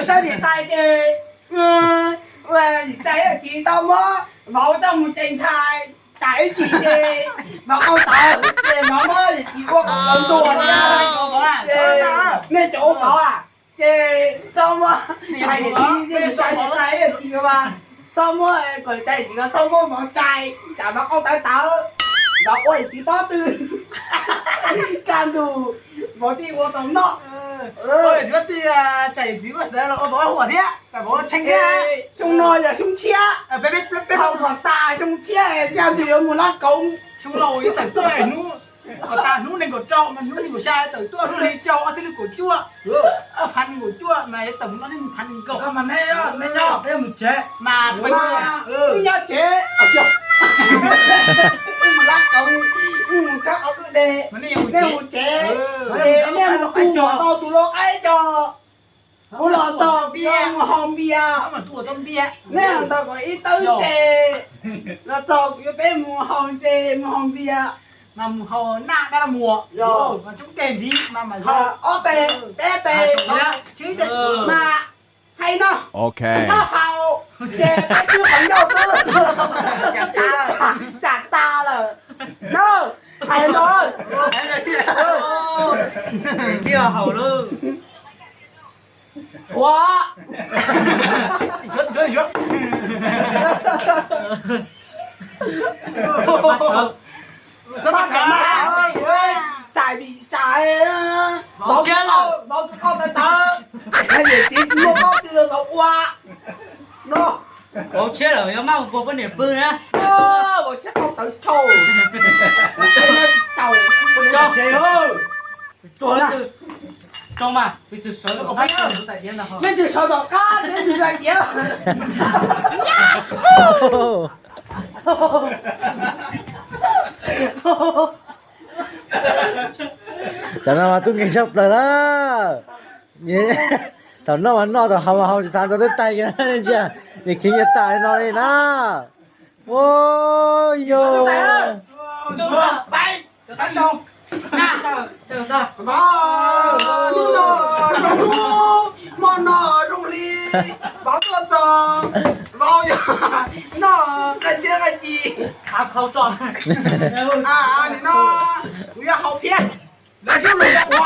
Saib niam tais ces, niam tais txiv txhob muab vauv coj mus cais ntxhais, tsam ib chim ces vauv qau tawv ces vauv muab niam txiv ua qau ntuag thiab. Nej cov ua vauv a, ces txhob muab, hais niam txiv, niam tais txiv mas, txhob muab, kom niam tais txiv mas txhob muab vauv cais, tsam vauv qau tawv tawv, vauv ua niam txiv pob tw, kaj ntug vauv thiaj ua tau noj. Txiv pob tw, tsam niam txiv muab xav los ua vauv huam thiab, tsam vauv tshee thiab. Xyoo no yog xyoo tshiab, peb peb peb tau kom tas xyoo tshiab, kaj ntug yuav mus lab kauv. Xyoo laus yuav tawm tuaj hnub, kom tas hnub nees nkaum rau mas hnub nees nkaum xya tawm tuaj, hnub nees nkaum rau ob txhiab nees nkaum cuaj, ob phav nees nkaum cuaj mas yuav tawm mus noj nej mus phav nees nkaum. Koj mas nej, nej nyob peb mus tsev. Mas peb nyob tsev, wb mus lab kauv, wb mus khawb qau wb de, nej mus tsev, nej mus tu tau tus lau qaib coj. Kuv los txog kuv yuav mus haus npias, nej ntawd kom ib tawb ntses, los txog kuv yuav peb mus haus ntses mus haus npias, mas mus haus naj dab muas, mas coob teg ntxiv mas mas ob teg peb teg, mas hais no, txhob haus, ces peb twb qhov ncauj xwb, tsam tas lawm na, hais no. Haus lawm. Ua, tsam vim tsam vauv tsis qau tawv tawv, niam txiv tsis muaj pob tw vauv ua no. Vauv tshiab lawm yog maj mus puag poj niam pw na. Vauv tshiab qau tawv tshau. Tsuag, tsuag mas, nej tsis sawv tom qab, nej tsis sawv diav. Cov no mas tub nkeeg tshaj plaws na. Thaum noj mas noj, thaum haus mas haus tsis tas ntxuav tej tais kiag na, ntsia, nyias khiav nyias tas li no li na. Ua yog. Hnub no zoo hnub, hmo no zoo hli, vauv tuaj txog, vauv yog noj qaj txiab qaj ci. Nim no kuv yuav haus thiab. Lawv sib lus ua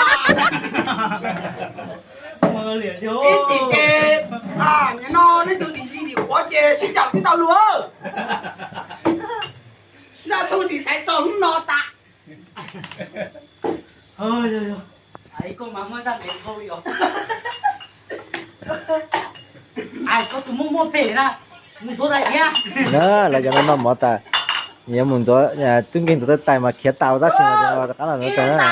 ib tim ces, nim no neb tus tim tsis tim qhuav ces sib caum tib tau lus. Noj thoob xis xaiv txog hnub no tas. Lawv cov no noj mov tas, yuav mus ntxuav, tub nkeeg ntxuav tej tais mas khiav tas ua tab sis mas rov qab los ntxuav tais na.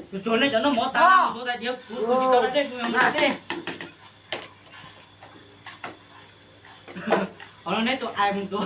Tus tsuag nej cov noj mov tas, ntxuav tais diav kuv tus tsis tau dej kuv yog nqa dej. Qhov no neb tus ais mus ntxuav.